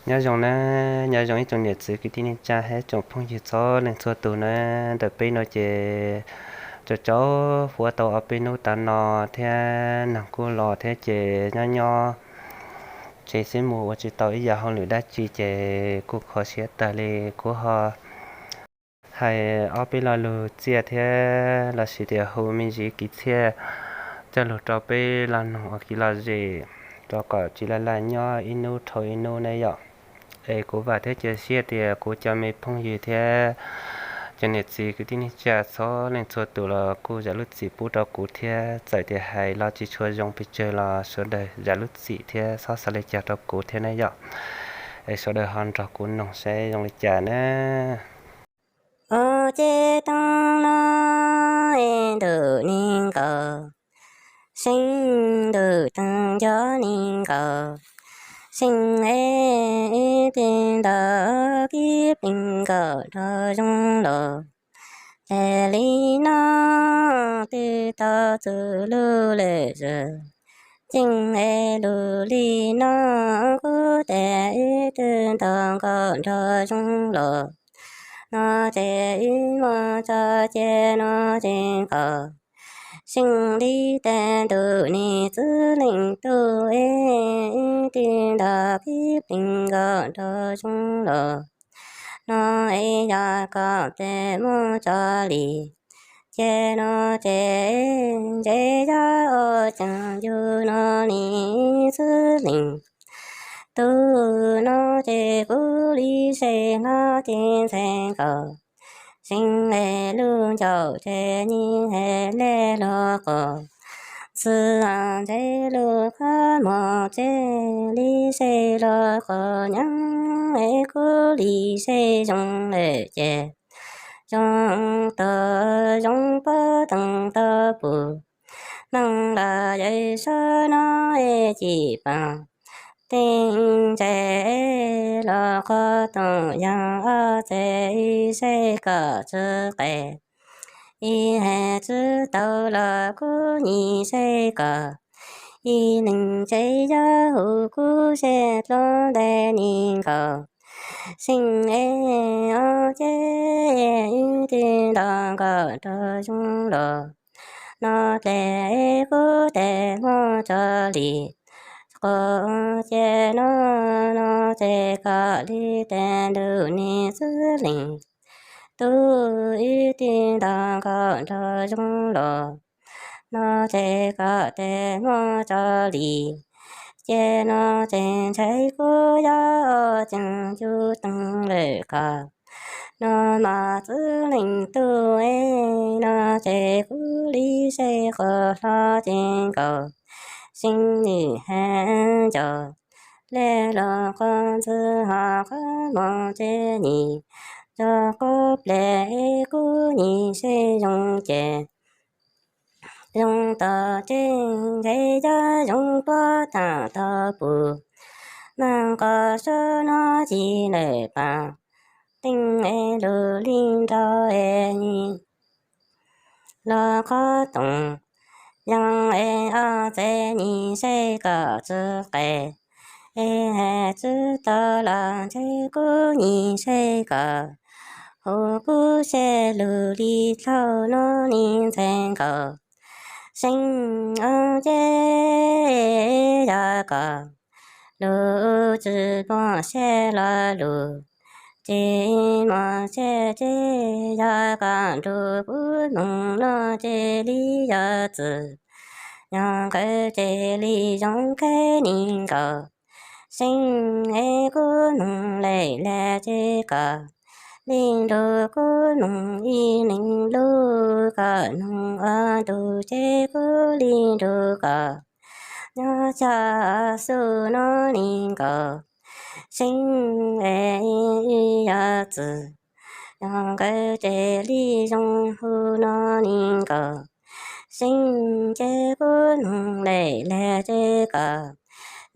Nyob zoo na, nyob zoo ib tsoom niam txiv kwv tij neej tsa thiab tsoom phooj ywg txhua leej txhua tus na. Ntawm peb no ces tau tau fuab tau ob peb hnub tas no thiab neeg kuj los thiab ces nyob nyob tsev xwb mus ua tsis tau ib yam hauj lwm dab tsi ces kuj kho siab tag li. Kuv ho hais ob peb lo lus txiaj thiab los sis tias hu me ntsis kev txiaj coj lug rau peb los mloog ua kev lom zem rau kom tsis laj laj nyob ib hnub dhau ib hnub ne yom. Es kuv vam thiab cia siab tias kuv cov me phooj ywg thiab cov niam txiv kwv tij neej tsa txhua leej txhua tus los kuj zam lub txim pub rau kuv thiab. Txawm tias hais los tsis tshua zoo pes tsawg los sawv daws zam lub txim thiab txhob xav li cas rau kuv thiab ne yom. Es sawv daws ho nrog kuv mloog saib zoo li cas na. Ua ciav taag no es ntuj neeg nkaus, seej ntuj taag nco neeg nkaus, seej es ib tug ntawd pib pleeg nkaus nrog zoo los. Ces li no twb tau txug lub lwm zag, ceeb es lug li no kuv tes ib tug ntawd nkaus nrog zoo los. No ces ib muag tso ces no ces nkaus, seej li tes ntuj neeg txwv leej tub es ib tug ntawd pib pleeg nkaus nrog zoo los. No es yog kom tes muab tso li, ces no ces ntse yog ua caag yug no neeg txwv leej tub no ces kuv li seb hlo ces ntxhais nkaus, seej es lug ncaum ces nyiag es le los qos, txwv ntse lug qhov muag ces li seb los qos nyaab es kuv li seb zoo lawm ces zoo tau zoo puab toom tau pum, neeg los yawg sab no es cim paag, teeb ntse los qhov toom yaag ob txhais ib seb kom tsi qes, ib hais tsi tau los kuv nyiag seb kom, ib leeg ces yog hu kuv seb dlua ntais neeg nkaus, seej es ob ces ib tug ntawd nkaus nrog zoo los. No ces kuv tes muab tso li, qos ces no, no ces kom li tes ntuj neeg txwv leej tub ib tug ntawd nkaus nrog zoo los. No ces kom tes muab tso li, ces no ces ntshai kuv yog ua caag yug toom lawm kom, no mas txwv leej tub es no ces kuv li seb qos hlo ces nkaus, seej nwg hab ncaus, le los qos ntxwg ho qhov muag ces nyiag, nco qub ple es kuv nyiag seb zoo ces zoo tau ces ntse yog zoo puab taag tau pum, neeg qos sab no ci lawm paag, teeb es lug li nrau es los qhov toom yaag es ob txhais nyiag seb kom tsi qes, es hais tsi tau los ntshai kuv nyiag seb kom, hu kuv seb lug li dlhau no neeg ntxhais nkaus, seej ob ces yog kom lug tsi muaj seb los lug, ces muaj seb ces yog kom nrug kuv noog no ces li yog txwv, yog nqawd ces li zoo kheev neeg nkaus, seej es kuv noog lawm lawm ces kom, li nrug kuv noog ib leeg lug kom noog ua ntug ces kuv li nrug kom, nyob tsam xub no neeg nkaus, seej es yog txwv, yog nqawd ces li zoo hu no neeg nkaus, seej ces kuv noog lawm lawm ces kom,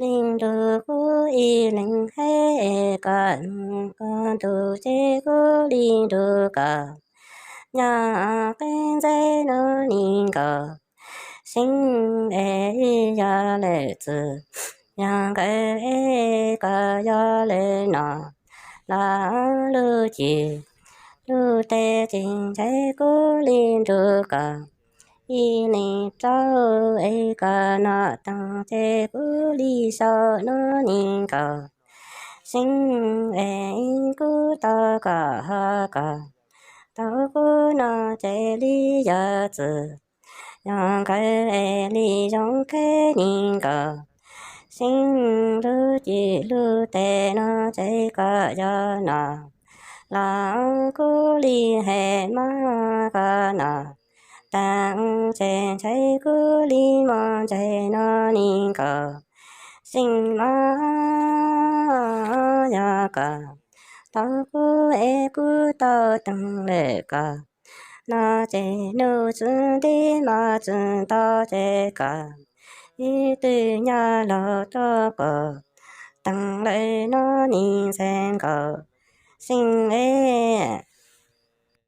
li nrug kuv ib leeg hab es kom noog ua ntug ces kuv li nrug kom, nyob qeeb ntxhais no neeg nkaus, seej es yog lawm txwv, Yog nkawd es koj yog lawm no los lub cim lub teb ces ntshai kuv li nrug koj. Ib neeg rau es koj noj teeg ces kuv li sau nub ni nkaus. Xeeb es kuv tau kom ho koj tau kuv no ces li yog txwm. Yog nkawd es li zoo khev ni nkaus. Xeeb lub cim lub teb no ces koj yog no los kuv li hem mab koj no. Tag ces ntshai kuv li muaj ntses no ni nkaus. Xeeb mab, yog koj tau kuv es kuv tau teeg lawm koj no ces nub txwv nti mab txwv ntau ces koj ib tug nyab laug rau koj teeg lawm no ni ntxhais nkaus. Xeeb es